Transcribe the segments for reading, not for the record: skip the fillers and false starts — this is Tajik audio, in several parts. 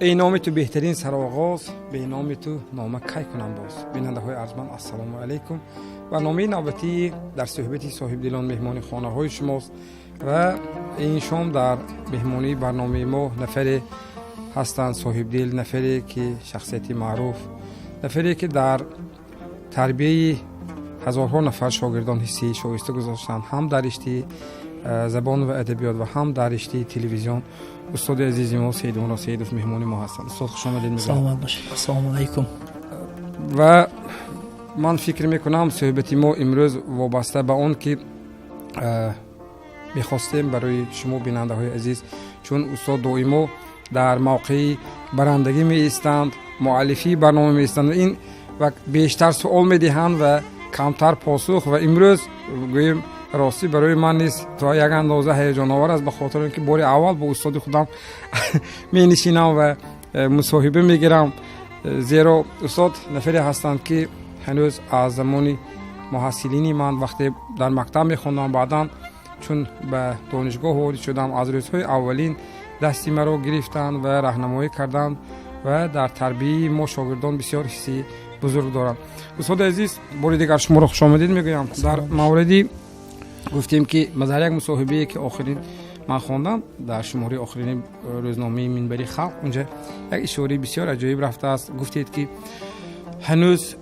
Эй номи ту беҳтарин сароғоз, беноми ту нома кай кунам боз. Бинандаҳои арҷманд, ассалому алайкум. Барномаи навбатии «Дар суҳбати соҳибдилон» меҳмони хонаҳои шумост ва ин шом дар меҳмонии барномаи мо нафаре ҳастанд соҳибдил, нафаре ки шахсияти маъруф, нафаре ки дар тарбияи ҳазорҳо нафар шогирдон ҳиссаи шоиста гузоштанд, ҳам дар риштаи забон ва адабиёт ва ҳам дар риштаи телевизион. Устоди азизи мо Саидумро Саидов меҳмони мо ҳастанд. Устод, хушомадед мегӯям. Саломат бошед, ассалому алайкум. Ва ман фикр мекунам, суҳбати мо имрӯз вобаста ба он ки мехостем барои шумо, бинандаҳои азиз, чун устод доимо дар мавқеи барандагӣ меистанд, муаллифии барнома меистанд ва ин ва бештар суол медиҳанд ва камтар посух. Ва имрӯз, гӯем ростӣ, барои ман низ то як андоза ҳаяҷоновар аст, ба хотири он ки бори аввал бо устоди худам менишинам ва мусоҳиба мегирам, зеро устод нафаре ҳастанд, ки ҳанӯз аз замони муҳассилини ман, вақте дар мактаб мехондам, баъдан чун ба донишгоҳ ворид шудам, аз рӯзҳои аввалин дасти маро гирифтанд ва раҳнамоӣ карданд ва дар тарбияи мо шогирдон бисёр ҳиссаи бузург доранд. Устоди азиз, бори дигар шуморо хушомадед мегӯям. Дар мавриди гуфтем, ки дар як мусоҳибае, ки охирин ман хондам дар шумораи охирини рӯзномаи «Минбари халқ», унҷа як ишораи бисёр аҷоиб рафтааст. Гуфтед, ки ҳанӯз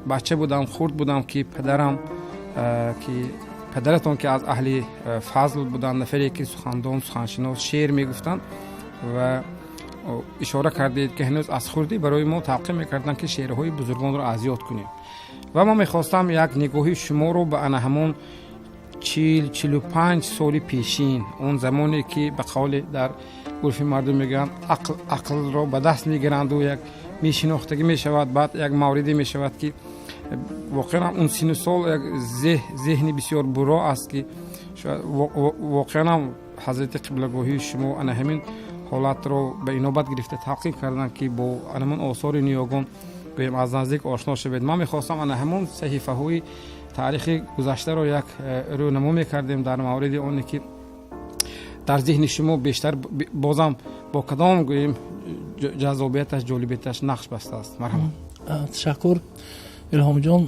бача будам, хурд будам, ки падарам, ки падаратон, ки аз аҳли фазл буданд, нафаре ки сухандон, суханшинос, шеър мегуфтанд, ва ишора кардед, ки ҳанӯз аз хурдӣ барои мо талқин мекарданд, ки шеърҳои бузургонро аз ёд кунем. Ва ман мехостам як нигоҳи шуморо ба ана ҳамон 40-45 соли пешин, он замоне ки ба қавле дар урфи мардум мегӯянд, ақлро ба даст мегиранду як мешинохтагӣ мешавад, баъд як мавриде мешавад, ки воқеан он сину сол як зеҳни бисёр буро аст, ки воқеанам ҳазрати қиблагоҳии шумо ана ҳамин ҳолатро ба инобат гирифта талқин карданд, ки бо ҳамон осори ниёгон, гӯем, аз наздик ошно шавед. Ман мехостам ана ҳамон саҳифаҳои таърихи гузаштаро як рӯнамо мекардем дар мавриди оне ки дар зеҳни шумо бештар бозам бо кадом, гӯем, ҷаззобияташ, ҷолибияташ нақш бастааст. Марҳамат. Ташаккур, Илҳомҷон.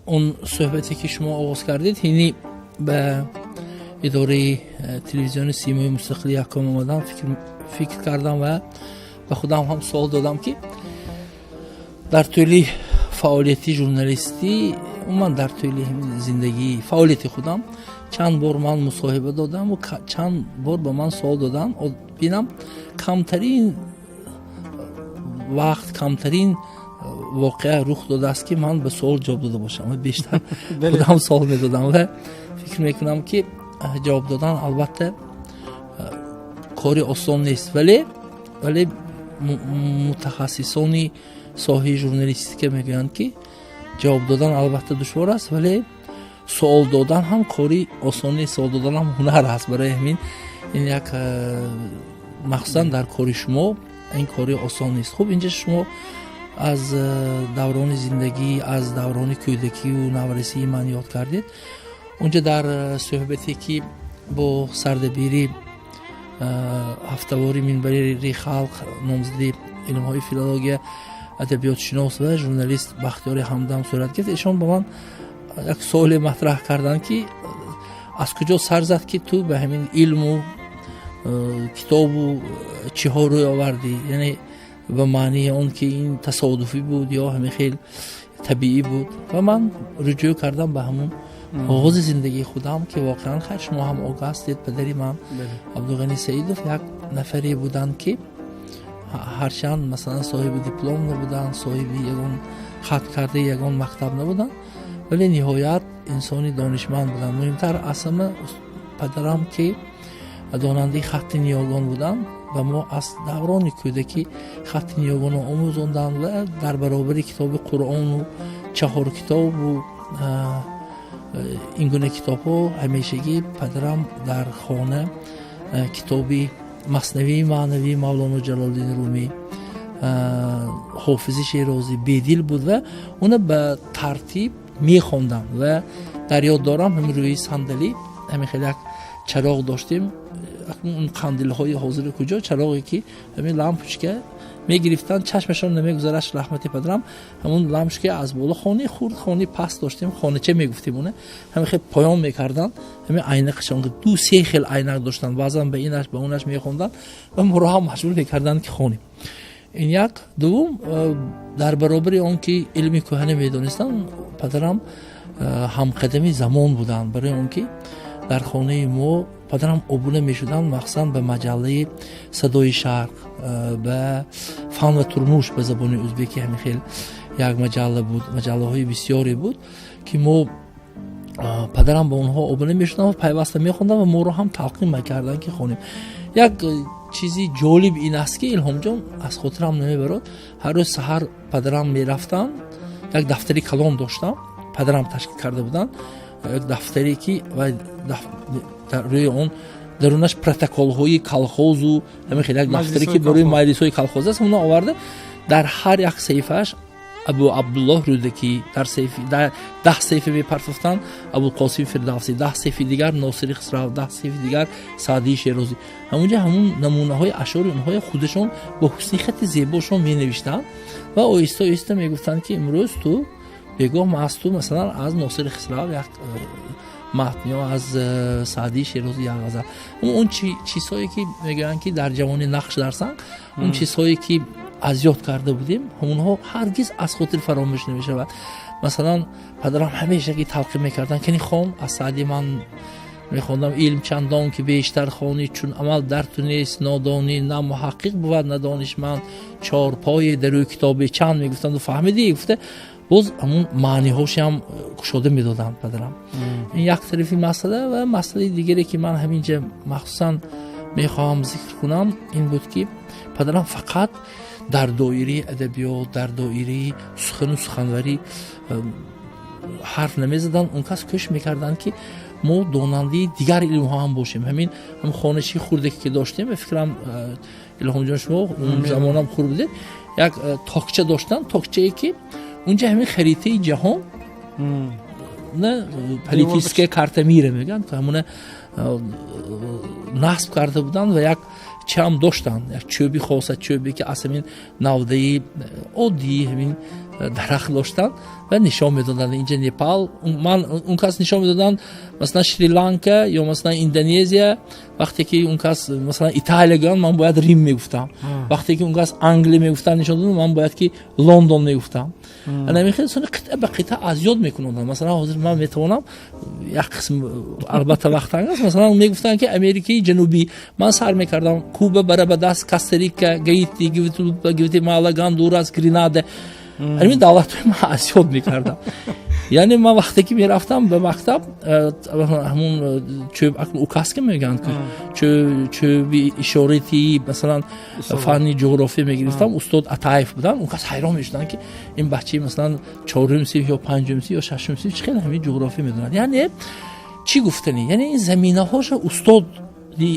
Он суҳбате, ки шумо оғоз кардед, ҳини ба идораи телевизиони «Симои мустақили якум» омадам, фикр кардам ва ба худам ҳам суол додам, ки дар тӯли фаъолияти журналистӣ, умуман дар тӯли зиндагии фаъолияти худам чанд бор ман мусоҳиба додаму чанд бор ба ман суол додам. Бинам, камтарин вақт, камтарин воқеа рух додааст, ки ман ба суол ҷавоб дода бошам. Бештар худам суол медодам ва фикр мекунам, ки ҷавоб додан албатта кори осон нест, вале мутахассисони соҳаи журналистика мегӯянд, ки ҷавоб додан албатта душвор аст, вале суол додан ҳам кори осон нест, суол додан ҳам ҳунар аст. Барои ҳамин ин як, махсусан дар кори шумо, ин кори осон нест. Хуб, инҷа шумо аз даврони зиндагӣ, аз даврони кӯдакию наврасии ман ёд кардед. Унҷа дар суҳбате, ки бо сардабири ҳафтавори «Минбари халқ», номзади илмҳои филология, адабиётшинос ва журналист Бахтиёри Ҳамдам сурат гирифт, эшон ба ман як суоле матраҳ карданд, ки аз куҷо сар зад, ки ту ба ҳамин илму китобу чиҳо рӯй овардӣ, яъне ба маънии он ки ин тасодуфӣ буд ё ҳамин хел табиӣ буд. Ва ман руҷӯъ кардам ба ҳамун оғози зиндагии худам, ки воқеан, хайр, шумо ҳам огаҳ ҳастед, падари ман Абдуғанӣ Саидов як нафаре буданд, ки ҳарчанд, масалан, соҳиби диплом набуданд, соҳиби ягон хатм кардаи ягон мактаб набуданд, вале ниҳоят инсони донишманд буданд. Муҳимтар аз ҳама, падарам, ки донандаи хатти ниёгон буданд, ба мо аз даврони кӯдакӣ хатти ниёгонро омӯзонданд ва дар баробари китоби Қуръону чаҳор китобу ин гуна китобҳо ҳамешагӣ падарам дар хона китоби Маснавии маънавии Мавлоно Ҷалолиддини Румӣ, Ҳофизи Шерозӣ, Бедил буд ва уна ба тартиб мехондам. Ва дар ёд дорам, ҳамин рӯи сандалӣ ҳамин хел як чароғ доштем. Он қандилҳои ҳозири куҷо, чароғе ки ҳамин лампочка мегирифтанд, чашмашон намегузараш, раҳмати падарам. Ҳамун лампочка аз боло, хонаи хурд, хонаи паст доштем, хонача мегуфтем уна, ҳамин хел поён мекарданд. Ҳамин айнақашон, ду се хел айнақ доштанд, баъзан ба инаш, ба онаш мехонданд ва моро ҳам маҷбур мекарданд, ки хонем. Ин як. Дуввум, дар баробари он ки илми кӯҳане медонистанд, падарам ҳамқадами замон буданд, барои он ки дар хонаи мо падарам обуна мешуданд, махсусан ба маҷаллаи «Садои Шарқ», ба «Фан ва турмуш» ба забони ӯзбекӣ, ҳамин хел як маҷалла буд, маҷаллаҳои бисёре буд, ки мо падарам ба онҳо обуна мешуданд ва пайваста мехонданд ва моро ҳам талқин мекарданд, ки хонем. Як чизи ҷолиб ин аст, ки, Илҳомҷон, аз хотирам намебарод, ҳар рӯз саҳар падарам мерафтанд, як дафтари калон доштам, падарам ташкил карда буданд, як дафтаре ки дар рӯи он дарунаш протоколҳои колхозу ҳамин хел, як дафтаре ки барои маҷлисҳои колхоз аст. Ҳамона оварда, дар ҳар як саҳифааш Абу Абдуллоҳ Рӯдакӣ, дар 10 саҳифа мепартофтанд Абулқосим Фирдавсӣ, 10 саҳифи дигар Носири Хисрав, 10 саҳифи дигар Саъдии Шерозӣ. Ҳамунҷа ҳамун намунаҳои ашъори онҳои худашон бо ҳусни хати зебошон менавиштанд ва оҳиста оҳиста мегуфтанд, ки имрӯз ту бегоҳ аз ту, масалан, аз Носири Хисрав як матн ё аз Саъдии Шерозӣ як ғазал. Он чизҳое ки мегӯянд, ки дар ҷавонӣ нақш дар санг, он чизҳое ки аз ёд карда будем, ҳамонҳо ҳаргиз аз хотир фаромӯш намешавад. Масалан, падарам ҳамеша ки талқин мекарданд, кани хон аз Саъдӣ. Ман мехондам: «Илм чандон ки бештар хонӣ, чун амал дар ту нест, нодонӣ. На муҳаққиқ бувад, на донишманд, чорпое дар рӯи китобе чанд», мегуфтанду «Фаҳмидӣ?» гуфта, боз ҳамун маъниҳошам кушода медоданд падарам. Ин як тарафи масъала. Ва масъалаи дигаре, ки ман ҳаминҷа махсусан мехоҳам зикр кунам, ин буд, ки падарам фақат дар доираи адабиёт, дар доираи сухану суханварӣ ҳарф намезаданд. Он кас кӯшиш мекарданд, ки мо донандаи дигар илмҳо ҳам бошем. Ҳамин ҳам хоначаи хурде ки доштем, ба фикрам, Илҳомҷон, шумо он замонам хурд будед, як токча доштанд, токчае ки унҷа ҳамин харитаи ҷаҳон на, политическая карта мира мегӯянд, ҳамуна насб карда буданд ва як чиам доштанд, як чӯби хоса, чӯбе ки аз ҳамин навдаи оддии ҳамин дарахт доштанд ва нишон медоданд: инҷа Непал. Ман он кас нишон медоданд, масалан, Шри-Ланка ё масалан Индонезия. Вақте ки он кас, масалан, Италия гӯянд, ман бояд Рим мегуфтам. Вақте ки он кас Англия мегуфтанд, нишон доданд, ман бояд ки Лондон мегуфтам. Ана сони қитъа ба қитъа аз ёд мекуноданд. Масалан, ҳозир ман метавонам як қисм, албатта вақт танг аст. Масалан, мегуфтанд, ки Америкаи Ҷанубӣ, ман сар мекардам: Куба, Барбадос, Коста-Рика, Гаити, Гватемала, Гондурас, Гренада. Ҳамин давлатҳои ман аз ёд мекардам. Яъне ман вақте ки мерафтам ба мактаб, ҳамун чӯб, указка мегӯянд, чӯби ишоратии, масалан, фанни ҷуғрофия мегирифтам, устод Атаев буданд. Он кас ҳайрон мешуданд, ки ин бачаи, масалан, чорум синф ё панҷум синф ё шашум синф чӣ хел ҳамин ҷуғрофия медонад. Яъне чӣ гуфтанӣ? Яъне ин заминаҳоша устод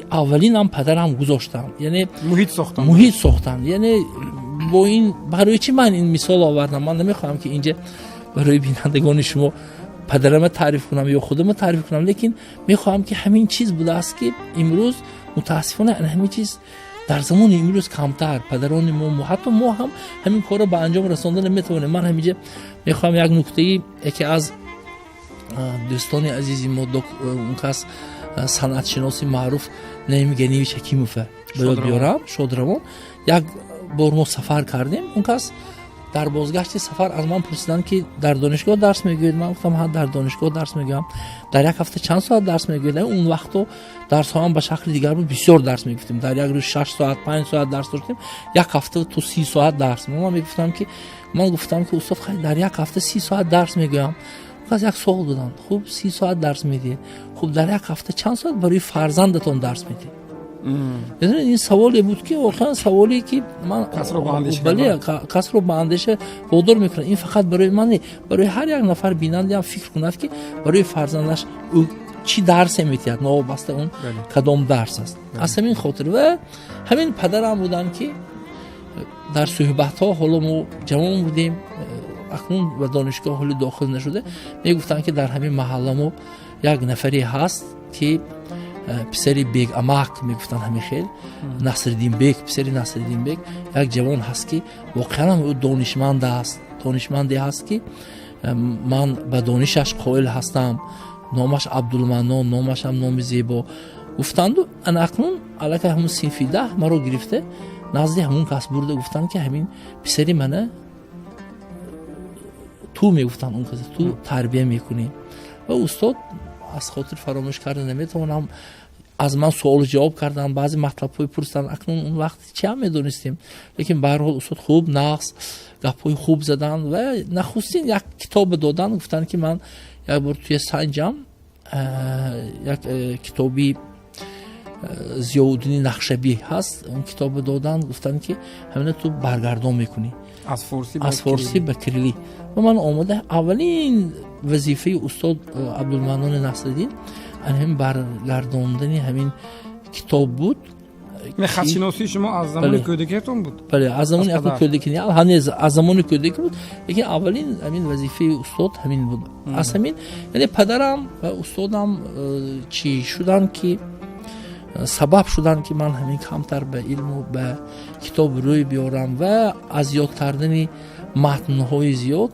аввалинам падарам гузоштанд, яъне муҳит сохтанд. Муҳит сохтанд. Яъне бо ин барои чӣ ман ин мисол овардам? Ман намехоҳам, ки инҷа барои бинандагони шумо падарама таъриф кунам ё худама таъриф кунам, лекин мехоҳам, ки ҳамин чиз будааст, ки имрӯз мутаассифона ҳамин чиз дар замони имрӯз камтар падарони мо, ҳатто мо ҳам ҳамин корро ба анҷом расонда наметавонем. Ман ҳаминҷа мехоҳам як нуктаи яке аз дӯстони азизи мо, он кас санъатшиноси маъруф Наим Ганиевич Ҳакимова ба ёд биёрам, шодравон. Як бор мо сафар кардем, он кас дар бозгашти сафар аз ман пурсиданд, ки дар донишгоҳ дарс мегӯед? Ман гуфтам: «Ҳа, дар донишгоҳ дарс мегӯям». «Дар як ҳафта чанд соат дарс мегӯед?» Он вақто дарсҳоам ба шакли дигар буд, бисёр дарс мегуфтем, дар як рӯз 6 соат, 5 соат дарс доштем, як ҳафта то 30 соат дарс. Ман мегуфтам, ки ман гуфтам, ки устод, хайр, дар як ҳафта 30 соат дарс мегӯям. Кас як суол доданд: «Хуб, 30 соат дарс медиҳед, хуб, дар як ҳафта чанд соат барои фарзандатон дарс медиҳед?» Медонед, ин саволе буд, ки воқеан саволе ки ман бале, касро ба андеша водор мекунад. Ин фақат барои ман не, барои ҳар як нафар бинандаам фикр кунад, ки барои фарзандаш ӯ чӣ дарсе метиҳад, новобаста он кадом дарс аст. Аз ҳамин хотир ва ҳамин падарам буданд, ки дар суҳбатҳо, ҳоло мо ҷавон будем, акнун ба донишгоҳ ҳоли дохил нашуда, мегуфтанд, ки дар ҳамин маҳалла мо як нафаре ҳаст, ки Писари Бег Амак мегуфтанд, ҳамин хел Насриддинбек, писари Насриддинбек як ҷавон ҳаст, ки воқеан ӯ донишманд аст, донишманде ҳаст, ки ман ба донишаш қоил ҳастам, номаш Абдулманнон, номашам номи зебо, гуфтанду ана акнун аллакай ҳамун синфи 10 маро гирифта назди ҳамун кас бурда, гуфтанд, ки ҳамин писари мана ту, мегуфтанд он кас, ту тарбия мекунӣ. Ва устод, аз хотир фаромӯш карда наметавонам, аз ман суолу ҷавоб карданд, баъзе матлабҳои пурсиданд. Акнун он вақт чи ҳам медонистем, лекин баҳарҳол устод хуб нағз гапҳои хуб заданд ва нахустин як китобе доданд, гуфтанд, ки ман як бор туя санҷам, як китоби Зиёуддини Нақшабӣ ҳаст, он китобе доданд, гуфтанд, ки ҳамина ту баргардон мекунӣ аз форсӣ ба кирилӣ. Ва ман омода, аввалин вазифаи устод Абдулманнони Насриддин ҳамин баргардондани ҳамин китоб буд. Хатшиносии шумо аз замони кӯдакиятон буд? Бале, аз замони кӯдакӣ, аз замони кӯдакӣ буд, лекин аввалин ҳамин вазифаи устод ҳамин буд. Аз ҳамин, яъне падарам ва устодам чӣ шуданд, ки сабаб шуданд, ки ман ҳамин камтар ба илму ба китоб рӯй биёрам ва аз ёд кардани матнҳои зиёд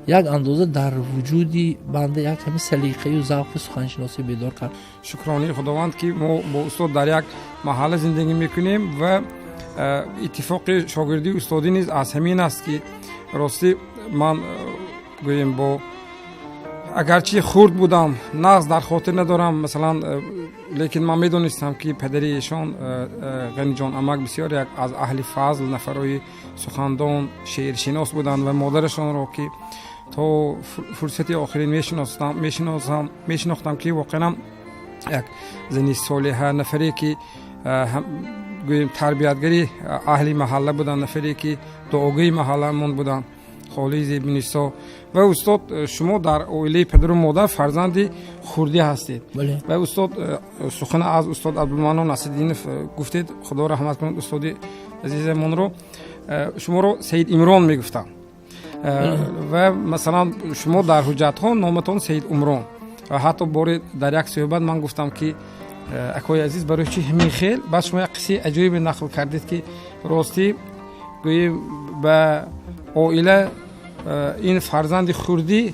як андоза дар вуҷуди банда як ҳамин салиқаю завқи суханшиносӣ бедор кард. Шукронии Худованд, ки мо бо устод дар як маҳалла зиндагӣ мекунем ва иттифоқи шогирдии устодӣ низ аз ҳамин аст, ки ростӣ ман гӯем бо агарчи хурд будам, нағз дар хотир надорам, масалан, лекин ман медонистам, ки падари эшон Ғаниҷон амак бисёр як аз аҳли фазл, нафарои сухандон, шеършинос буданд ва модарашонро, ки то фурсати охирин мешинохтам, ки воқеан як зани солиҳа, нафаре ки гӯем тарбиятгари аҳли маҳалла буданд, нафаре ки дуогӯи маҳалламон буданд, холаи Зебинисо. Ва устод, шумо дар оилаи падару модар фарзанди хурдӣ ҳастед. Ва устод, сухан аз устод Абдулманнон Насриддинов гуфтед, Худо раҳмат кунад устоди азизамонро, шуморо Саид Имрон мегуфтанд ва масалан шумо дар ҳуҷҷатҳо номатон Саид Умрон. Ва ҳатто боре дар як суҳбат ман гуфтам, ки акои азиз, барои чи ҳамин хел? Баъд шумо як қиссаи аҷоибе нақл кардед, ки ростӣ гӯӣ ба оила ин фарзанди хурдӣ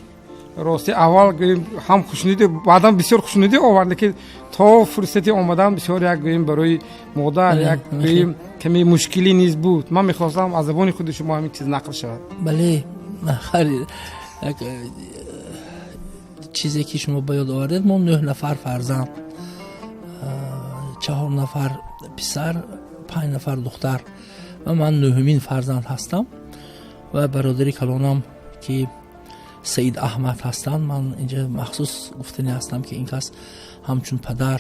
ростӣ аввал гӯем ҳам хушнудӣ, баъдан бисёр хушнудӣ овард, лекин то фурсати омадан бисёр як гӯем барои модар як гӯем каме мушкилӣ низ буд. Ман мехостам аз забони худи шумо ҳамин чиз нақл шавад. Бале, як чизе ки шумо ба ёд овардед, мо нӯҳ нафар фарзанд, чаҳор нафар писар, панҷ нафар духтар, ва ман нӯҳумин фарзанд ҳастам. Ва бародари калонам, ки Саид Аҳмад ҳастанд, ман инҷа махсус гуфтанӣ ҳастам, ки ин кас ҳамчун падар,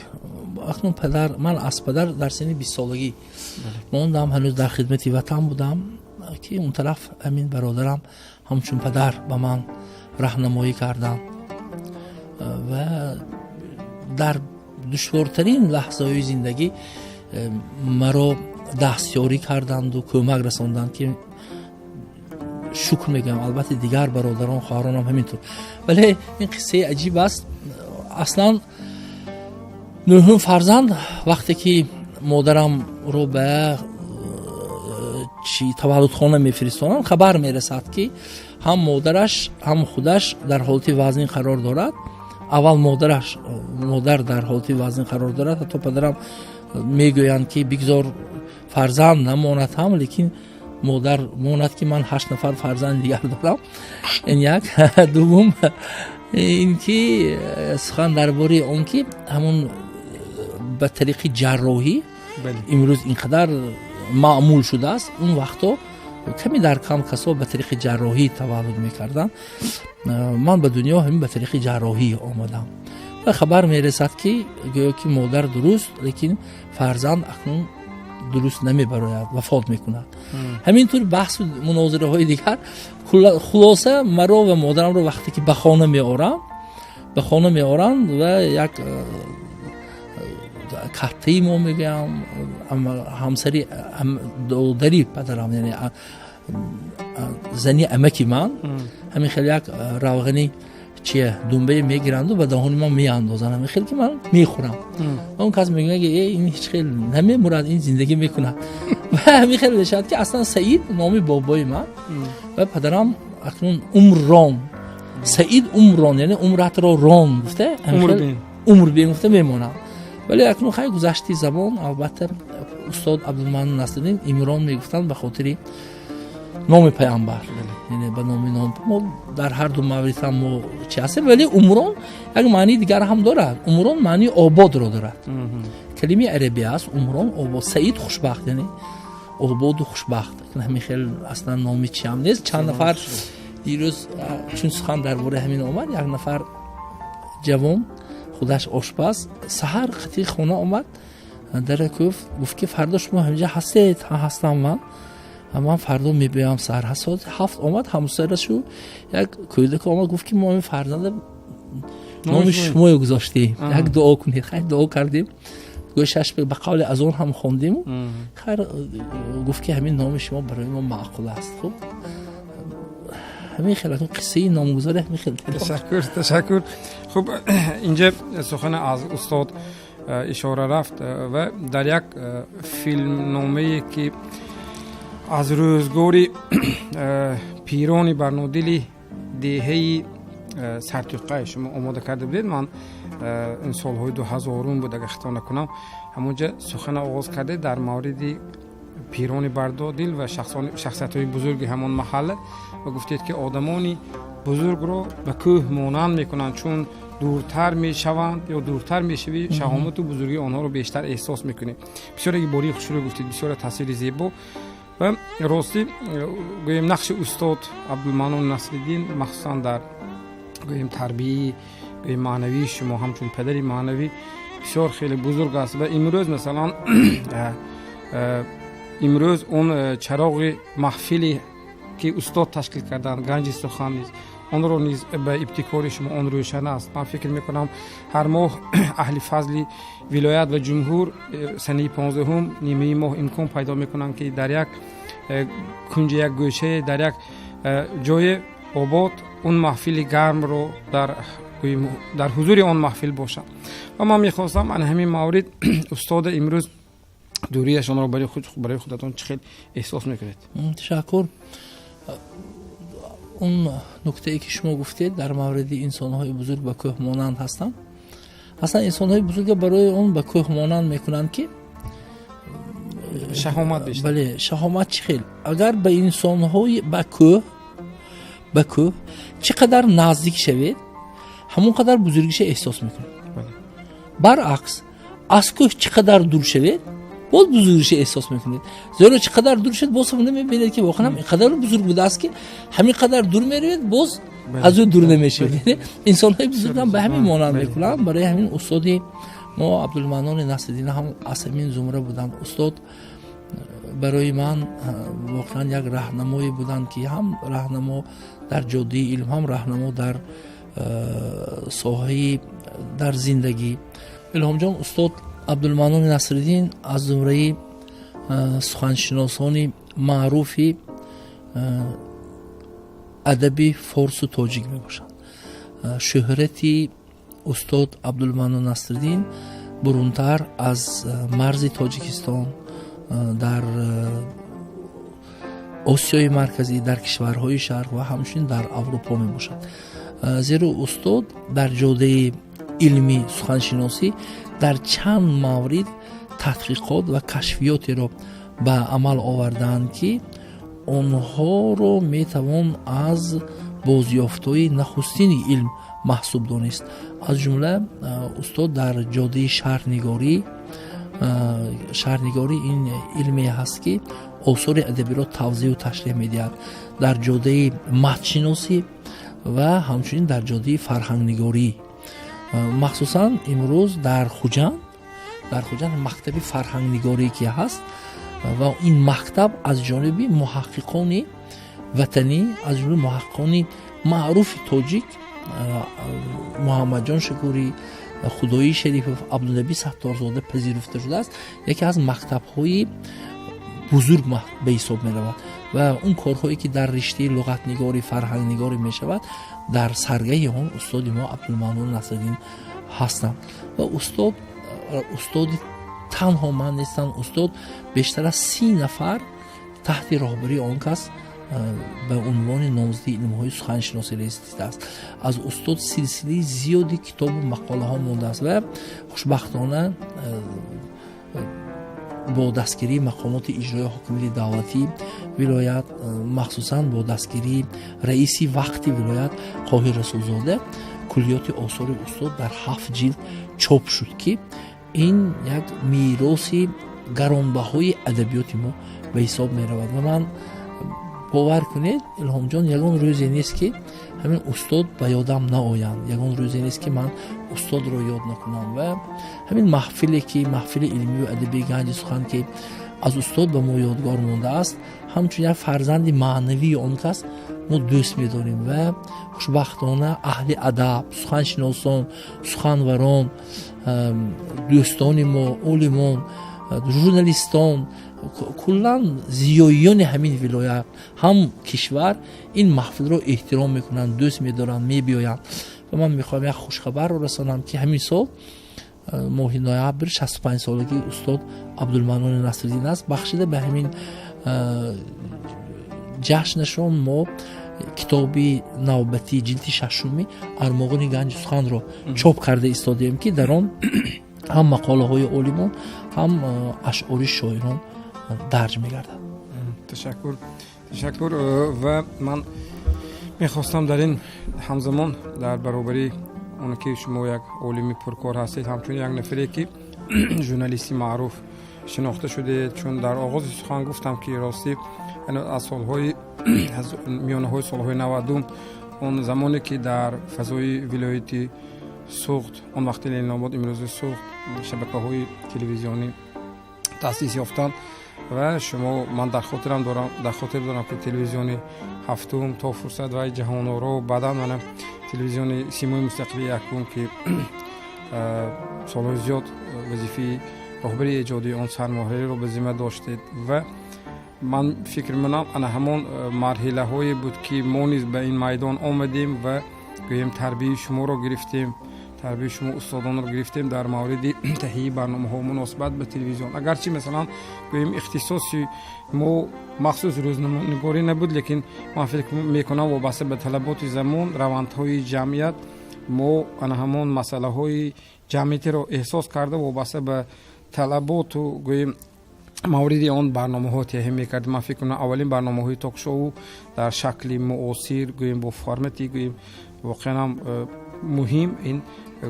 акнун падар, ман аз падар дар синни 20-солагӣ мондам, ҳанӯз дар хидмати ватан будам, ки он тараф ҳамин бародарам ҳамчун падар ба ман раҳнамоӣ карданд ва дар душвортарин лаҳзаҳои зиндагӣ маро дастёрӣ карданду кӯмак расонданд, ки шукр мегӯям. Албатта, дигар бародарон, хоҳаронам ҳамин тур. Вале ин қиссаи аҷиб аст. Аслан нӯҳум фарзанд, вақте ки модарамро ба чи таваллудхона мефиристонанд, хабар мерасад, ки ҳам модараш, ҳам худаш дар ҳолати вазнин қарор дорад. Аввал модараш, модар дар ҳолати вазнин қарор дорад. Ҳатто падарам мегӯянд, ки бигзор фарзанд намонад ҳам, лекин модар монад, ки ман ҳашт нафар фарзанди дигар дорам. Ин як. Дуввум ин ки сухан дар бораи он ки ҳамун ба тариқи ҷарроҳӣ имрӯз ин қадар маъмул шудааст, он вақто ками дар кам касо ба тариқи ҷарроҳӣ таваллуд мекарданд. Ман ба дунё ҳамин ба тариқи ҷарроҳӣ омадам ва хабар мерасад, ки гӯё ки модар дуруст, лекин фарзанд акнун дуруст намебарояд, вафот мекунад. Ҳамин тур баҳсу мунозираҳои дигар. Хулоса, маро ва модарамро вақте ки ба хона меоранд ва як каттаи мо мегӯям, ҳамсари додари падарам, яъне зани амаки ман, ҳамин хеле як равғани Чия думбае мегиранду ба даҳони ман меандозанд, ҳамин хел ки ман мехӯрам. Он кас мегӯяд, ки ин ҳеҷ хел намемурад, ин зиндагӣ мекунад. Ва ҳамин хел мешавад, ки аслан Саид номи бобои ман ва падарам акнун Умрон, Саид Умрон, яъне умратро рон гуфта, умр бин гуфта мемонам. Вале акнун хай, гузашти забон, албатта, устод Абдулманон Насриддин Имрон мегуфтанд ба хотири номи пайғамбар, яъне ба номи ном. Мо дар ҳар ду маврид ҳам мо чи ҳастем, вале Умрон як маънии дигар ҳам дорад. Умрон маънии ободро дорад, калимаи арабӣ аст. Умрон, обод, саид, хушбахт, яъне ободу хушбахт. Ҳамин хел аслан номи чи ҳам нест. Чанд нафар дирӯз, чун сухан дар бораи ҳамин омад, як нафар ҷавон, худаш ошпаз, саҳар қати хона омад, дара гуфт, ки фардо шумо ҳаминҷа ҳастед? Ҳастам. Ман фардо мебиёям. Саҳар соати 7 омад, ҳамсарашу як кӯдак омад, гуфт, ки мо ин фарзанда номи шумоё гузоштем, як дуо кунед. Хайр, дуо кардем, гӯшаш ба қавли азон ҳам хондему хайр, гуфт, ки ҳамин номи шумо барои мо маъқул аст. Хуб, ҳамин хел қиссаи номгузорӣ ҳамин хел. Ташаккур, ташаккур. Хуб, инҷа сухане аз устод ишора рафт ва дар як филмномае, ки аз рӯзгори пирони барнодили деҳаи Сартӯқай шумо омода карда будед, ман ин солҳои 2000-ум буд, агар хато накунам, ҳамонҷа сухана оғоз кардед дар мавриди пирони бардодил ва шахсиятҳои бузурги ҳамон маҳалла ва гуфтед, ки одамони бузургро ба кӯҳ монанд мекунанд, чун дуртар мешаванд ё дуртар мешавӣ, шаҳомату бузургии онҳоро бештар эҳсос мекунӣ. Бисёр ибораи хушрӯ гуфтед, бисёр тасвири зебо. Ва ростӣ, гӯем, нақши устод Абдулманон Насриддин, махсусан дар, гӯем, тарбияи, гӯем, маънавии шумо ҳамчун падари маънавӣ бисёр хеле бузург аст. Ва имрӯз, масалан, имрӯз он чароғи маҳфиле, ки устод ташкил карданд, Ганҷи сухан низ, онро низ ба ибтикори шумо он рӯшан аст. Ман фикр мекунам, ҳар моҳ аҳли фазли вилоят ва ҷумҳур санаи 15-ум нимаи моҳ имкон пайдо мекунанд, ки дар як кунҷи, як гӯшае, дар як ҷое обод он маҳфили гармро дар ҳузури он маҳфил бошанд. Ва ман мехостам ана ҳамин маврид устода имрӯз дуриашонро барои худатон чӣ хел эҳсос мекунед? Ташаккур. Он нуктае, ки шумо гуфтед дар мавриди инсонҳои бузург ба кӯҳ монанд ҳастанд, аслан инсонҳои бузурга барои он ба кӯҳ монанд мекунанд, ки шаҳомат бештар. Бале, шаҳомат. Чӣ хел? Агар ба инсонҳои ба кӯҳ чӣ қадар наздик шавед, ҳамон қадар бузургиша эҳсос мекунед. Баръакс, аз кӯҳ чӣ қадар дур шавед, боз бузургиша эҳсос мекунед, зеро чӣ қадар дур шавед, боз ҳам мебинед, ки воқеан ҳам инқадар бузург будааст, ки ҳамин қадар дур меравед, боз аз ӯ дур намешавед. Инсонҳои бузургам ба ҳамин монанд мекунанд. Барои ҳамин устоди мо Абдулманони Насриддин ҳам аз ҳамин зумра буданд. Устод барои ман воқеан як раҳнамое буданд, ки ҳам раҳнамо дар ҷоддаи илм, ҳам раҳнамо дар соҳаи дар зиндагӣ. Илҳомҷон, устод Абдулманони Насриддин аз зумраи суханшиносони маъруфи адаби форсу тоҷик мебошанд. Шӯҳрати устод Абдулманон Насриддин бурунтар аз марзи Тоҷикистон, дар Осиёи Марказӣ, дар кишварҳои Шарқ ва ҳамчунин дар Аврупо мебошад, зеро устод дар ҷодаи илми суханшиносӣ дар чанд маврид тадқиқот ва кашфиётеро ба амал овардаанд, ки онҳоро метавон аз бозёфтҳои нахустини илм маҳсуб донист. Аз ҷумла устод дар ҷодаи шарҳнигорӣ. Шарҳнигорӣ ин илме ҳаст, ки осори адабиро тавзеҳу ташреҳ медиҳад. Дар ҷодаи матншиносӣ ва ҳамчунин дар ҷодаи фарҳангнигорӣ. Махсусан имрӯз дар Хуҷанд мактаби фарҳангнигорӣ ки ҳаст ва ин мактаб аз ҷониби муҳаққиқони ватанӣ, аз ҷумла муҳаққиқони маъруфи тоҷик Муҳаммадҷон Шукурӣ, Худоӣ Шарипов, Абдунаби Сатторзода пазируфта шудааст, яке аз мактабҳои бузург ба ҳисоб меравад. Ва он корҳое, ки дар риштаи луғатнигорӣ, фарҳангнигорӣ мешавад, дар саргаҳи он устоди мо Абдулманнон Насриддин ҳастанд. Ва устод устоди танҳо ман нестанд. Устод бештар аз 30 нафар таҳти роҳбарии он кас ба унвони номзади илмҳои суханшиносӣ расидааст. Аз устод силсилаи зиёди китобу мақолаҳо мондааст ва хушбахтона бо дастгирии мақомоти иҷроии ҳокимияти давлатии вилоят, махсусан бо дастгирии раиси вақти вилоят Қоҳир Расулзода, куллиёти осори устод дар ҳафт ҷилд чоп шуд, ки ин як мероси гаронбаҳои адабиёти мо ба ҳисоб меравад. Ва ман, бовар кунед, Илҳомҷон, ягон рӯзе нест, ки ҳамин устод ба ёдам наоянд, ягон рӯзе нест, ки ман устодро ёд накунам. Ва ҳамин маҳфиле, ки маҳфили илмию адабии Ганҷи сухан, ки аз устод ба мо ёдгор мондааст, ҳамчун як фарзанди маънавии он кас мо дӯст медорем. Ва хушбахтона аҳли адаб, суханшиносон, суханварон, дӯстони мо, олимон, журналистон, куллан зиёиёни ҳамин вилоят ҳам кишвар ин маҳфилро эҳтиром мекунанд, дӯст медоранд, мебиёянд. Ва ман мехоҳам як хушхабарро расонам, ки ҳамин сол моҳи ноябр 65-солагии устод Абдулманони Насриддин аст. Бахшида ба ҳамин ҷашнашон мо китоби навбатии ҷилди шашуми Армоғони ганҷи суханро чоп карда истодаем, ки дар он ҳам мақолаҳои олимон, ҳам ашъори шоирон дарҷ мегардад. Ташаккур, ташаккур. Ва ман мехостам дар ин ҳамзамон, дар баробари он ки шумо як олими пуркор ҳастед, ҳамчунин як нафаре ки журналисти маъруф шинохта шудед, чун дар оғози сухан гуфтам, ки ростӣ аз солҳои миёнаҳои солҳои 90-ум, он замоне ки дар фазои вилояти Суғд, он вақти Ленинобод, имрӯзи Суғд, шабакаҳои телевизионӣ таъсис ёфтанд ва шумо, ман дар хотирам дорам, дар хотир дорам, ки телевизиони ҳафтум, то фурсат ва Ҷаҳоноро, баъдан мана телевизиони Симои мустақили якум, ки солҳои зиёд вазифаи роҳбари эҷодии он, сармуҳарриро ба зимма доштед. Ва ман фикр мекунам, ана ҳамон марҳилаҳое буд, ки мо низ ба ин майдон омадем ва гӯем тарбияи шуморо гирифтем, тарбияи шумо устодонро гирифтем дар мавриди таҳияи барномаҳо муносибат ба телевизион. Агарчи, масалан, гӯем, ихтисоси мо махсус рӯзноманигорӣ набуд, лекин ман фикр мекунам, вобаста ба талаботи замон, равандҳои ҷамъият, мо ана ҳамон масъалаҳои ҷамъиятиро эҳсос карда, вобаста ба талаботу, гӯем, мавриди он барномаҳо таҳия мекардем. Ман фикр кунам, аввалин барномаҳои ток-шоу дар шакли муосир, гӯем, бо формати, гӯем, воқеан ҳам муҳим, ин,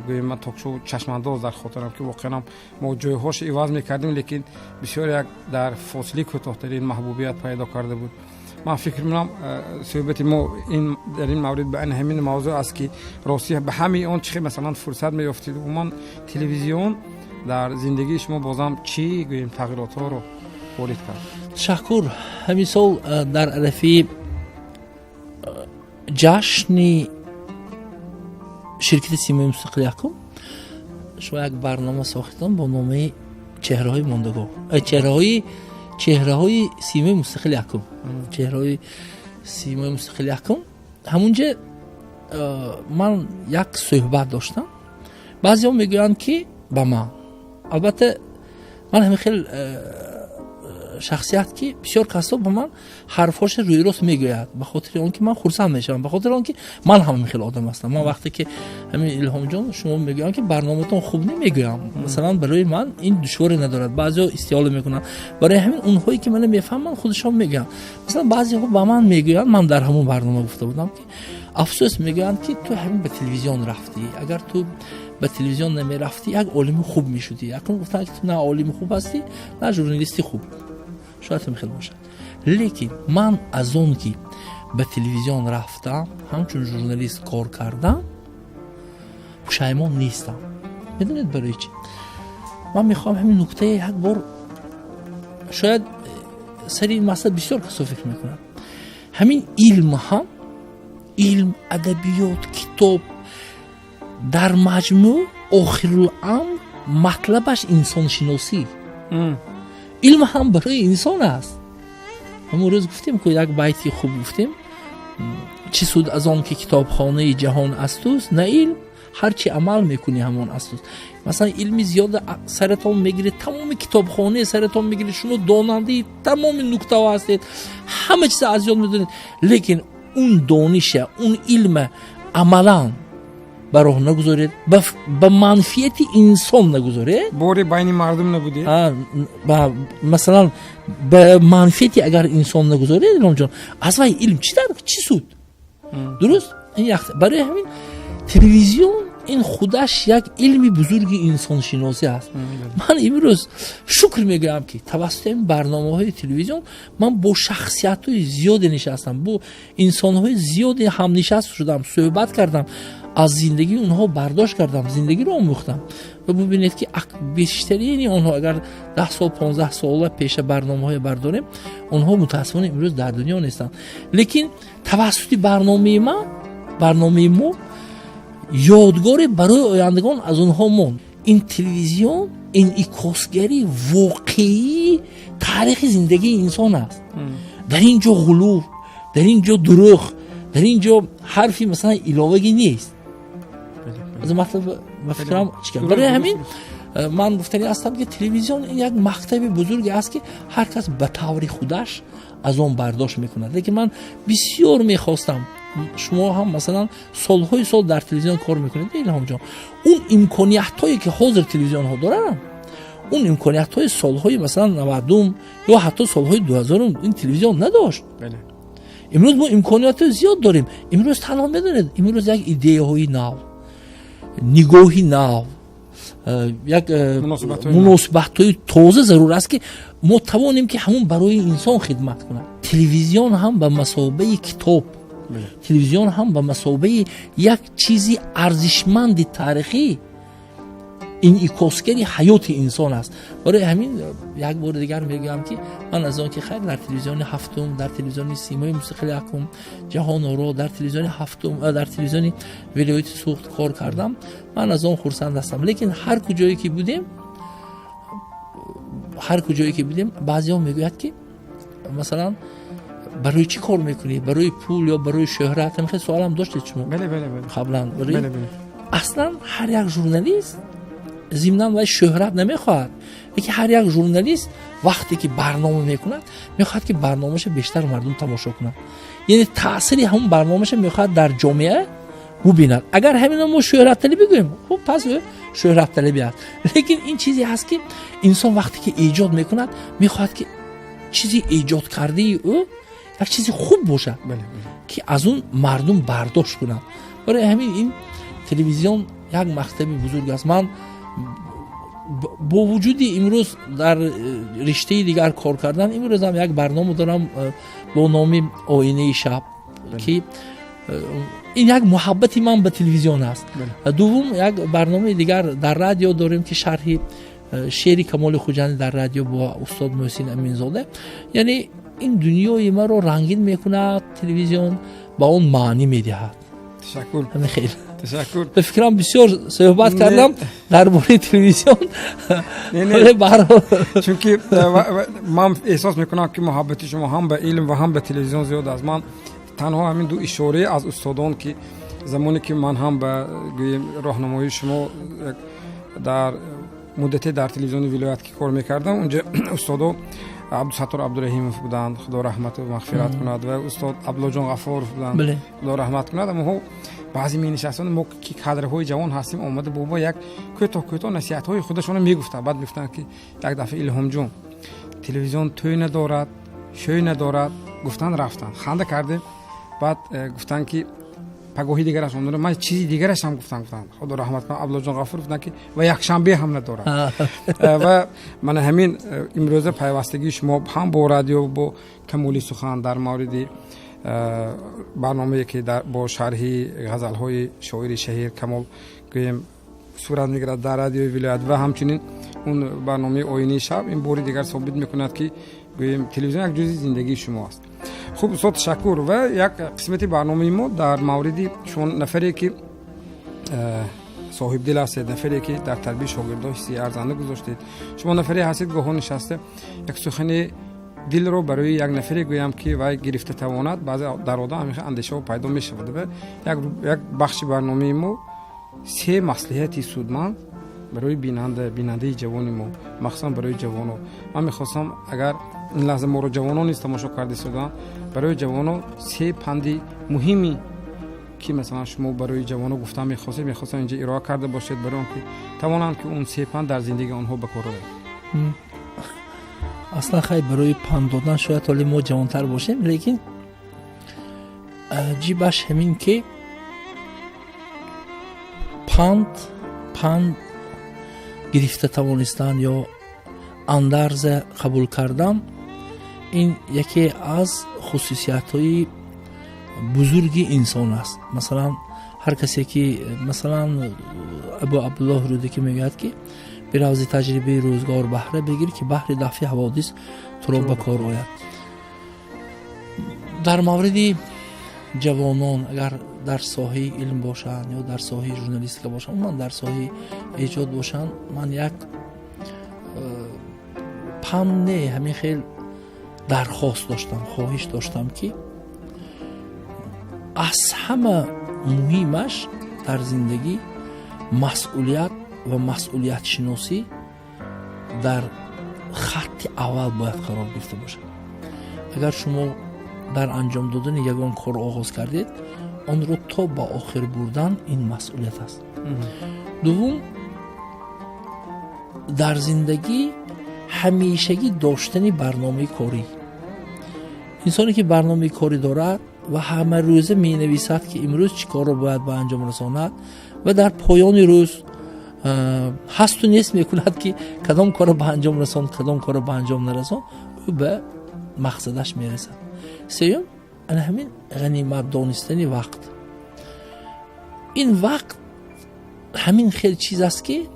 гӯем, ман ток-шоу Чашмандоз дар хотирам, ки воқеан ҳам мо ҷойҳошо иваз мекардем, лекин бисёр як дар фосилаи кӯтоҳтарин маҳбубият пайдо карда буд. Ман фикр мекунам, суҳбати мо дар ин маврид ба ҳамин мавзӯъ аст, ки ростӣ ба ҳамаи он чӣ, масалан, фурсат меёфтед? Умуман, телевизион дар зиндагии шумо бозам чӣ, гӯем, тағйиротҳоро ворид кард? Ташаккур. Ҳамин сол дар арафаи ҷашни ширкати Симои мустақил якум шумо як барнома сохтам бо номаи Чеҳраҳои мондагор, чеҳраҳои Симои мустақил якум, чеҳраҳои Симои мустақил якум. Ҳамунҷа ман як суҳбат доштам. Баъзеҳо мегӯянд, ки ба ман, албатта, ман ҳамин хел шахсият, ки бисёр касо ба ман ҳарфҳоша рӯйрост мегӯяд, ба хотири он ки ман хурсанд мешавам, ба хотири он ки ман ҳам хел одам ҳастам. Ман вақте ки ҳамин, Илҳомҷон, шумо мегӯям, ки барноматон хуб намегӯям, масалан, барои ман ин душворе надорад. Баъзеҳо истиҳола мекунанд. Барои ҳамин онҳое ки мана мефаҳманд, худашон мегӯянд. Масалан, баъзеҳо ба ман мегӯянд, ман дар ҳамон барнома гуфта будам, ки афсӯс, мегӯянд, ки ту ҳамин ба телевизион рафтӣ, агар ту ба телевизион намерафтӣ, як олими хуб мешудӣ. Акнун гуфтанд, ки ту на олими хуб ҳастӣ, на журналисти хуб. Шояд ҳам хел бошад, лекин ман аз он ки ба телевизион рафтам, ҳамчун журналист кор кардам, пушаймон нестам. Медонед барои чӣ? Ман мехоҳам ҳамин нуктае як бор, шояд сари ин масъала бисёр касо фикр мекунанд. Ҳамин илм ҳам, илм, адабиёт, китоб дар маҷмӯъ, охируламр матлабаш инсоншиносӣ. Илм ҳам барои инсон аст. Ҳамон рӯз гуфтем ку, як байти хуб гуфтем: чӣ суд аз он ки китобхонаи ҷаҳон аз туст, на илм, ҳарчи амал мекунӣ, ҳамон аз туст. Масалан, илми зиёда саратон мегиред, тамоми китобхонаи саратон мегиред, шумо донандаи тамоми нуктаҳо ҳастед, ҳама чиза аз ёд медонед, лекин он дониша, он илма амалан ба роҳ нагузоред, ба манфиати инсон нагузоред. Бори байни мардум набудед. Масалан, ба манфиати агар инсон нагузоред, Иломҷон, аз вай илм чӣ дар чӣ суд? Дуруст, барои ҳамин телевизион ин худаш як илми бузурги инсоншиносӣ аст. Ман имрӯз шукр мегӯям, ки тавассути ин барномаҳои телевизион ман бо шахсиятҳои зиёде нишастам, бо инсонҳои зиёде ҳамнишаст шудам, суҳбат кардам, аз зиндагии онҳо бардошт кардам, зиндагиро омӯхтам. Ва бубинед, ки бештарини онҳо, агар 10 сол, 15 сола пеша барномаҳое бардорем, онҳо мутаассифона имрӯз дар дунё нестанд, лекин тавассути барномаи ман, барномаи мо ёдгоре барои ояндагон аз онҳо монд. Ин телевизион инъикосгари воқеии таърихи зиндагии инсон аст. Дар ин ҷо ғулув, дар ин ҷо дурӯғ, дар ин ҷо ҳарфи, масалан, иловагӣ нест. Ба фикрам, барои ҳамин ман гуфтанӣ ҳастам, ки телевизион ин як мактаби бузурге аст, ки ҳар кас ба таври худаш аз он бардошт мекунад. Лекин ман бисёр мехостам, шумо ҳам, масалан, солҳои сол дар телевизион кор мекунед, Илҳомҷон, он имкониятҳое ки ҳозир телевизионҳо доранд, он имкониятҳои солҳои, масалан, 90-ум ё ҳатто солҳои 2000-ум ин телевизион надошт. Имрӯз мо имкониятҳои зиёд дорем. Имрӯз танҳо, медонед, имрӯз як идеяҳои нав, нигоҳи нав, як муносибатҳои тоза зарур аст, ки мо тавонем, ки ҳамон барои инсон хидмат кунад. Телевизион ҳам ба масобаи китоб, телевизион ҳам ба масобаи як чизи арзишманди таърихӣ, инъикосгари ҳаёти инсон аст. Барои ҳамин як бори дигар мегӯям, ки ман аз он ки, хайр, дар телевизиони ҳафтум, дар телевизиони Симои мустақили якум, Ҷаҳоноро, дар телевизиони ҳафтум, дар телевизиони вилояти Суғд кор кардам, ман аз он хурсанд ҳастам. Лекин ҳар куҷое ки будем, ҳар куҷое ки будем, баъзеҳо мегӯяд, ки масалан, барои чӣ кор мекунӣ, барои пул ё барои шӯҳрат? Ҳамин суолам доштед шумо қаблан. Аслан ҳар як журналист зимнан вай шӯҳрат намехоҳад, лекин ҳар як журналист вақте ки барнома мекунад, мехоҳад, ки барномаша бештар мардум тамошо кунад, яъне таъсири ҳамон барномаша мехоҳад дар ҷомеа бубинад. Агар ҳамино мо шӯҳратталабӣ бигӯем, хуб, пас ӯ шӯҳратталабӣ аст. Лекин ин чизе ҳаст, ки инсон вақте ки эҷод мекунад, мехоҳад, ки чизи эҷодкардаи ӯ як чизи хуб бошад, ки аз он мардум бардошт кунанд. Барои ҳамин ин телевизион як мактаби бузург аст. Ман бо вуҷуди имрӯз дар риштаи дигар кор кардан, имрӯзам як барнома дорам бо номи «Оинаи шаб», ки ин як муҳаббати ман ба телевизион аст. Дуввум, як барномаи дигар дар радио дорем, ки шарҳи шеъри Камоли Хуҷандӣ дар радио бо устод Муҳсин Аминзода. Яъне ин дунёи маро рангин мекунад телевизион, ба он маънӣ медиҳад. Ташаккур. Хел. Ташаккур. Ба фикрам, бисёр суҳбат кардам дар бораи телевизион. Чунки ман эҳсос мекунам, ки муҳаббати шумо ҳам ба илм ва ҳам ба телевизион зиёд аст. Ман танҳо ҳамин ду ишорае аз устодон, ки замоне ки ман ҳам ба, гӯем, роҳнамоии шумо дар муддате дар телевизиони вилоят ки кор мекардам, унҷа устодо Абдусаттор Абдураҳимов буданд, Худо раҳмату мағфират кунад, ва устод Абдуллоҷон Ғафоров буданд, Худо раҳмат кунад. Амоҳо баъзе менишастанд, мо ки кадрҳои ҷавон ҳастем, омада бобо як кӯтоҳ кӯтоҳ насиҳатҳои худашонро мегуфтанд. Баъд мегуфтанд, ки як дафъа: «Илҳомҷон, телевизион тӯй надорад, шӯй надорад», гуфтанд, рафтанд. Ханда кардем. Баъд гуфтанд, ки пагоҳи дигараш омада, ман чизи дигарашам гуфтам. Гуфтанд, Худо раҳмат кунад Абдуллоҷон Ғафур, гуфтанд, ки ва якшанбе ҳам надорад. Ва мана ҳамин имрӯза пайвастагии шумо ҳам бо радио, бо Камоли сухан дар мавриди барномае, ки бо шарҳи ғазалҳои шоири шаҳир Камол, гӯем, сурат мегирад дар радиои вилоят, ва ҳамчунин он барномаи «Оинаи шаб», ин бори дигар собит мекунад, ки, гӯем, телевизион як ҷузи зиндагии шумо аст. Хуб, устод, ташаккур. Ва як қисмати барномаи мо дар мавриди шумо, нафаре ки соҳибдил ҳастед, нафаре ки дар тарбияи шогирдо ҳиссаи арзанда гузоштед. Шумо нафаре ҳастед, гоҳо нишаста як сухане Дилро барои як нафаре гӯям, ки вай гирифта тавонад. Баъзе дар одам ҳамин андешаҳо пайдо мешавад. Ва як бахши барномаи мо, се маслиҳати судманд барои бинандаи ҷавони мо, махсусан барои ҷавоно. Ман мехостам, агар ин лаҳза моро ҷавонон низ тамошо карда истоданд, барои ҷавоно се панди муҳими, ки масалан шумо барои ҷавоно гуфтан мехостед, мехостам инҷа ироа карда бошед, барои он ки тавонанд, ки он се панд дар зиндагии онҳо ба кор ояд. Аслан, хай, барои панд додан шояд ҳоле мо ҷавонтар бошем, лекин аҷибаш ҳамин, ки панд гирифта тавонистан ё андарза қабул кардан, ин яке аз хусусиятҳои бузурги инсон аст. Масалан, ҳар касе ки, масалан, Абу Абдуллоҳ Рӯдакӣ мегӯяд, ки бирав, зи таҷрибаи рӯзгор баҳра бигир, ки баҳри дафъи ҳаводис туро ба кор ояд. Дар мавриди ҷавонон, агар дар соҳаи илм бошанд ё дар соҳаи журналистика бошанд, умуман дар соҳаи эҷод бошанд, ман як панд не, ҳамин хел дархост доштам, хоҳиш доштам, ки аз ҳама муҳимаш дар зиндагӣ масъулият ва масъулиятшиносӣ дар хатти аввал бояд қарор гирифта бошад. Агар шумо дар анҷом додани ягон кор оғоз кардед, онро то ба охир бурдан ин масъулият аст. Дуввум, дар зиндагӣ ҳамешагӣ доштани барномаи корӣ. Инсоне ки барномаи корӣ дорад ва ҳамарӯза менависад, ки имрӯз чӣ корро бояд ба анҷом расонад, ва дар поёни рӯз ҳасту нест мекунад, ки кадом корро ба анҷом расонд, кадом корро ба анҷом нарасон, ӯ ба мақсадаш мерасад. Сеюм, ана ҳамин ғанимат донистани вақт. Ин вақт ҳамин хел чиз аст, ки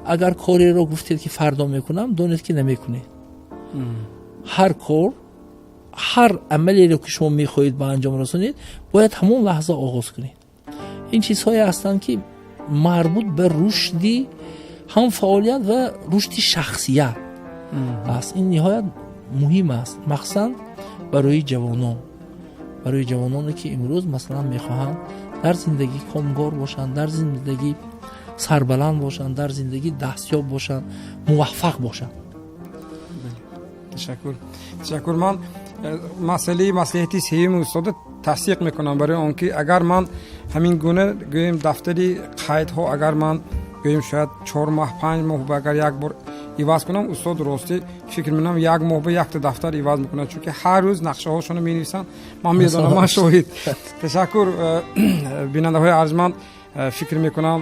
агар кореро гуфтед, ки фардо мекунам, донед, ки намекунед. Ҳар кор, ҳар амалеро, ки шумо мехоҳед ба анҷом расонед, бояд ҳамон лаҳза оғоз кунед. Ин чизҳое ҳастанд, ки марбут ба рушди ҳам фаъолият ва рушди шахсият аст. Ин ниҳоят муҳим аст, махсусан барои ҷавонон, барои ҷавононе, ки имрӯз, масалан, мехоҳанд дар зиндагӣ комгор бошанд, дар зиндагӣ сарбаланд бошанд, дар зиндагӣ дастёб бошанд, муваффақ бошанд. Ташаккур, ташаккур. Ман масъалаи маслиҳати сеюми устода тасдиқ мекунам, барои он ки агар ман ҳамин гуна гӯем дафтари қайдҳо, агар ман гӯем шояд 4 моҳ, 5 моҳ ба агар як бор иваз кунам, устод, ростӣ, фикр мекунам, як моҳ ба якта дафтар иваз мекунад, чунки ҳар рӯз нақшаҳошонро менависанд. Ман медонам, ман шоҳид. Ташаккур. Бинандаҳои арҷманд, фикр мекунам,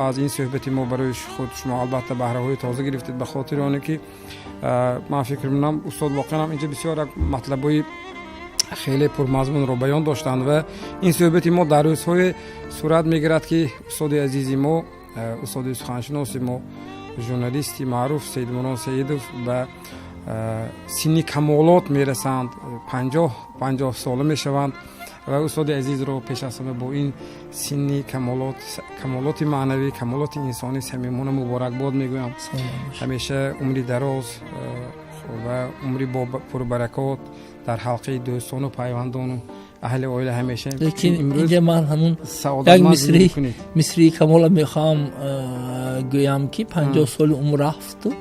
аз ин суҳбати мо барои худ шумо албатта баҳраҳои тоза гирифтед, ба хотири оне ки ман фикр мекунам, устод воқеан инҷа бисёр як матлабҳои хеле пурмазмунро баён доштанд. Ва ин суҳбати мо дар рӯзҳое сурат мегирад, ки устоди азизи мо, устоди суханшиноси мо, журналисти маъруф Саидмурон Саидов ба синни камолот мерасанд, 50 сола мешаванд. Ва устоди азизро пеш аз ҳама бо ин синни камолот, камолоти маънавӣ, камолоти инсонӣ самимона муборакбод мегӯям. Ҳамеша умри дароз ва умри пурбаракот дар ҳалқаи дӯстону пайвандону аҳли оила ҳамеша. Лекин инҷа ман ҳамун як мисрии Камола мехоҳам гӯям, ки 50 соли умр рафту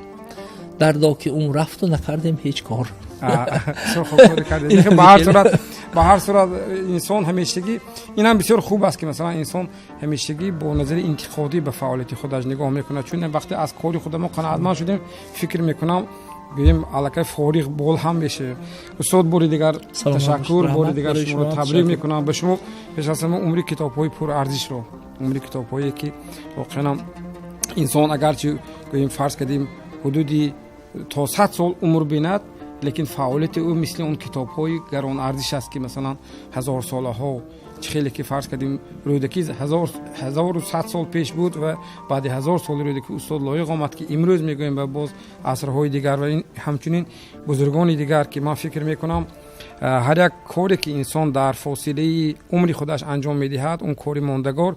дар доки умр рафту накардем ҳеҷ кор. Ба ҳар сурат, инсон ҳамешагӣ, инам бисёр хуб аст, ки масалан инсон ҳамешагӣ бо назари интиқодӣ ба фаъолияти худаш нигоҳ мекунад, чун вақте аз кори худа мо қаноатманд шудем, фикр мекунам, гӯем, аллакай фориғ бол ҳам мешавем. Устод, бори дигар ташаккур, бори дигар шуморо табрик мекунам. Ба шумо пеш аз ҳама умри китобҳои пурарзишро, умри китобҳое, ки воқеанам инсон агарчи, гӯем, фарз кардем, ҳудуди то 100 сол умр бинад, лекин фаъолияти ӯ мисли он китобҳои гаронарзиш аст, ки масалан ҳазорсолаҳо, чӣ хеле ки фарз кардем, Рӯдакӣ 1100 сол пеш буд ва баъди 1000 соли Рӯдакӣ устод лоиқ омад, ки имрӯз мегӯем, ва боз асрҳои дигар ва ҳамчунин бузургони дигар, ки ман фикр мекунам, ҳар як коре, ки инсон дар фосилаи умри худаш анҷом медиҳад, он кори мондагор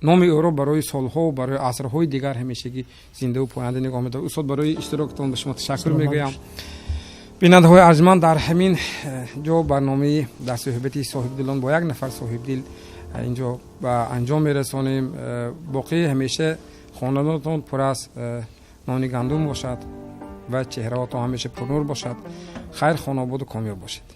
номи ӯро барои солҳо, барои асрҳои дигар ҳамешагӣ зиндаву поянда нигоҳ медорад. Устод, барои иштирокатон ба шумо ташаккур мегӯям. Бинандаҳои арҷманд, дар ҳамин ҷо барномаи дар суҳбати соҳибдилон бо як нафар соҳибдил инҷо ба анҷом мерасонем. Боқӣ ҳамеша хонадонатон пур аз нони гандум бошад ва чеҳраҳотон ҳамеша пурнур бошад. Хайр, хонаободу комёб бошед.